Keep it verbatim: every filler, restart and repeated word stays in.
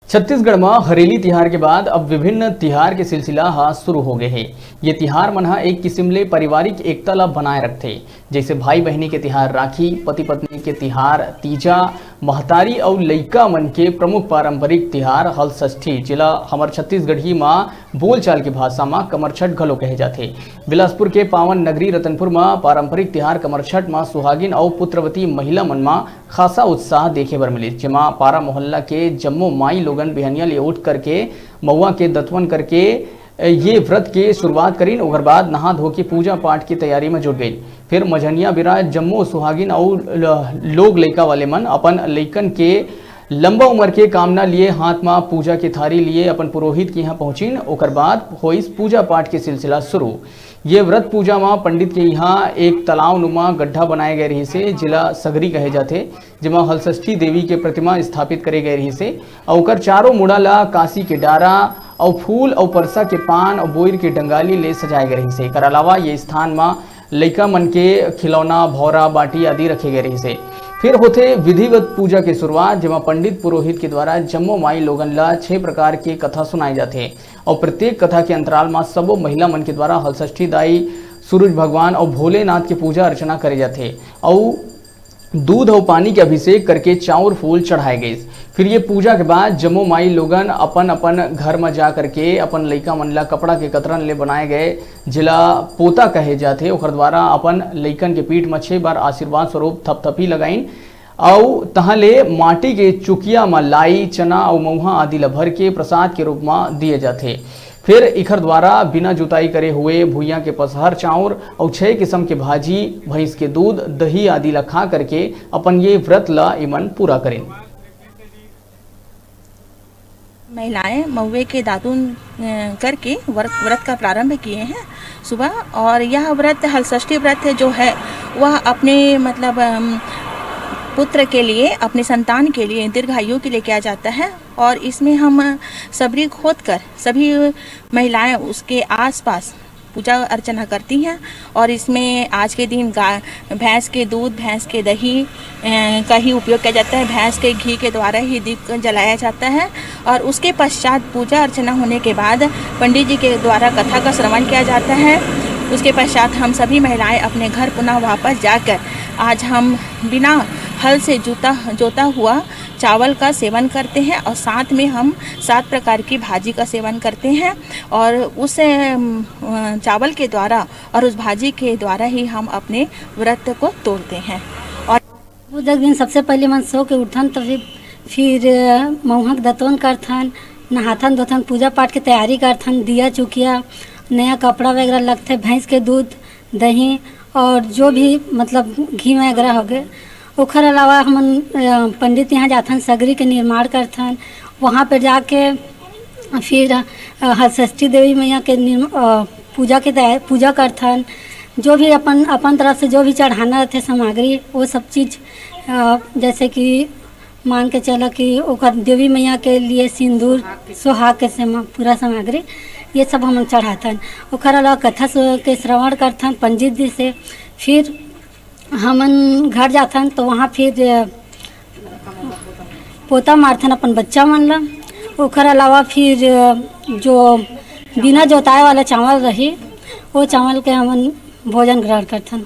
छत्तीसगढ़ म हरेली तिहार के बाद अब विभिन्न तिहार के सिलसिला ह शुरू हो गए हे। ये तिहार मन ह एक किसिम ले पारिवारिक एकता ला बनाए रखथे, जैसे भाई बहिनी के तिहार राखी, पति पत्नी के तिहार तीजा, महतारी अउ लइका मन के प्रमुख पारंपरिक तिहार हलषष्ठी, जेला हमर छत्तीसगढ़ी म बोलचाल के भाषा म कमरछठ घलो कहे जाथे। बिलासपुर के पावन नगरी रतनपुर म पारंपरिक तिहार कमरछठ म सुहागिन अउ पुत्रवती महिला मन म खासा उत्साह देखे बर मिलिस, जेमा पारा मोहल्ला के जम्मो माई लोगन बिहनिया ले उठ करके मउआ के दतवन करके ये व्रत के शुरुआत करिन। ओकर बाद नहा धो के पूजा पाठ की तैयारी में जुट गई। फिर मझनिया बेरा जम्मो सुहागिन अउ ल-, लोग लइका वाले मन अपन लइकन के लंबा उम्र के कामना लिए हाथ मा पूजा के थारी लिए अपन पुरोहित के यहाँ पहुंचिन। ओकर बाद होइस पूजा पाठ के सिलसिला शुरू। ये व्रत पूजा मा पंडित के यहाँ एक तालाब नुमा गड्ढा बनाए गए रहिसे, जिला सगरी कहे जाथे, जेमा हलषष्ठी देवी के प्रतिमा स्थापित करे गए रहिसे। अउ ओकर चारों मुड़ा ला कांसी के डारा अउ फूल अउ परसा के पान अउ बोइर के डंगाली ले सजाए गए रहिसे। एकर अलावा ये स्थान मा लइका मन के खिलौना, भौरा, बाटी आदि रखे गए रहिसे। फिर होथे विधिवत पूजा के शुरुआत, जेमा पंडित पुरोहित के द्वारा जम्मो माई लोगन ला छह प्रकार के कथा सुनाए जाथे अउ प्रत्येक कथा के अंतराल मा सबो महिला मन के द्वारा हलषष्ठी दाई, सूरज भगवान अउ भोलेनाथ के पूजा अर्चना करे जाथे अउ दूध अउ पानी के अभिषेक करके चाउर फूल चढ़ाए गइस। फिर ये पूजा के बाद जम्मो माई लोगन अपन अपन घर म जा करके अपन लइका मन ला कपड़ा के कतरन ले बनाए गए, जेला पोता कहे जाथे, ओकर द्वारा अपन लइकन के पीठ म छह बार आशीर्वाद स्वरूप थपथपी लगाइन। अउ तहाँ ले माटी के चुकिया म लाई, चना अउ मउहा आदि ल भर के प्रसाद के रूप म दिए जाथे। फिर इखर द्वारा बिना जुताई करे हुए भुइयां के पसहर चाउर अउ छह किस्म के भाजी, भैंस के दूध, दही आदि ल खा करके अपन ये व्रत ल इमन पूरा करेन। महिलाएं महुए के दातुन अ, करके व्रत व्रत का प्रारंभ किए हैं सुबह। और यह व्रत हलषष्ठी व्रत जो है, वह अपने मतलब अम, पुत्र के लिए, अपने संतान के लिए, दीर्घायु के लिए किया जाता है। और इसमें हम सबरी खोद कर सभी महिलाएं उसके आसपास पूजा अर्चना करती हैं। और इसमें आज के दिन गा भैंस के दूध, भैंस के दही अ, का ही उपयोग किया जाता है। भैंस के घी के द्वारा ही दीप जलाया जाता है। और उसके पश्चात पूजा अर्चना होने के बाद पंडित जी के द्वारा कथा का श्रवण किया जाता है। उसके पश्चात हम सभी महिलाएं अपने घर पुनः वापस जाकर आज हम बिना हल से जूता जोता हुआ चावल का सेवन करते हैं और साथ में हम सात प्रकार की भाजी का सेवन करते हैं। और उस अम, चावल के द्वारा और उस भाजी के द्वारा ही हम अपने व्रत को तोड़ते हैं। और वो जग दिन सबसे पहले मन सो के उठन, तो फिर फिर मऊहा के दतवन करथन, नहाथन धोथन, पूजा पाठ के तैयारी करथन, दिया चुकिया, नया कपड़ा वगैरह लगथे, भैंस के दूध, दही और जो भी मतलब घी वगैरह हो गए। ओखर अलावा हमन अ, पंडित यहाँ जाथन, सगरी के निर्माण करथन, वहाँ पर जाके फिर अ, हलषष्ठी देवी मैया के निर्म- अ, पूजा के तैयार पूजा करथन। जो भी अपन अपन तरफ से जो भी चढ़ाना रहथे सामग्री, वो सब चीज अ, जैसे कि मान के चला कि ओकर देवी मैया के लिए सिंदूर, सोहाग के समा, पूरा सामग्री, ये सब हमन चढ़ाथन। ओकर अलावा कथा सु- के श्रवण करथन पंडित जी से। फिर हमन घर जाथन तो वहाँ फिर अ, पोता मारथन अपन बच्चा मन ला। ओकर अलावा फिर अ, जो बिना जोताए वाला चावल रही, वो चावल के हमन भोजन ग्रहण करथन।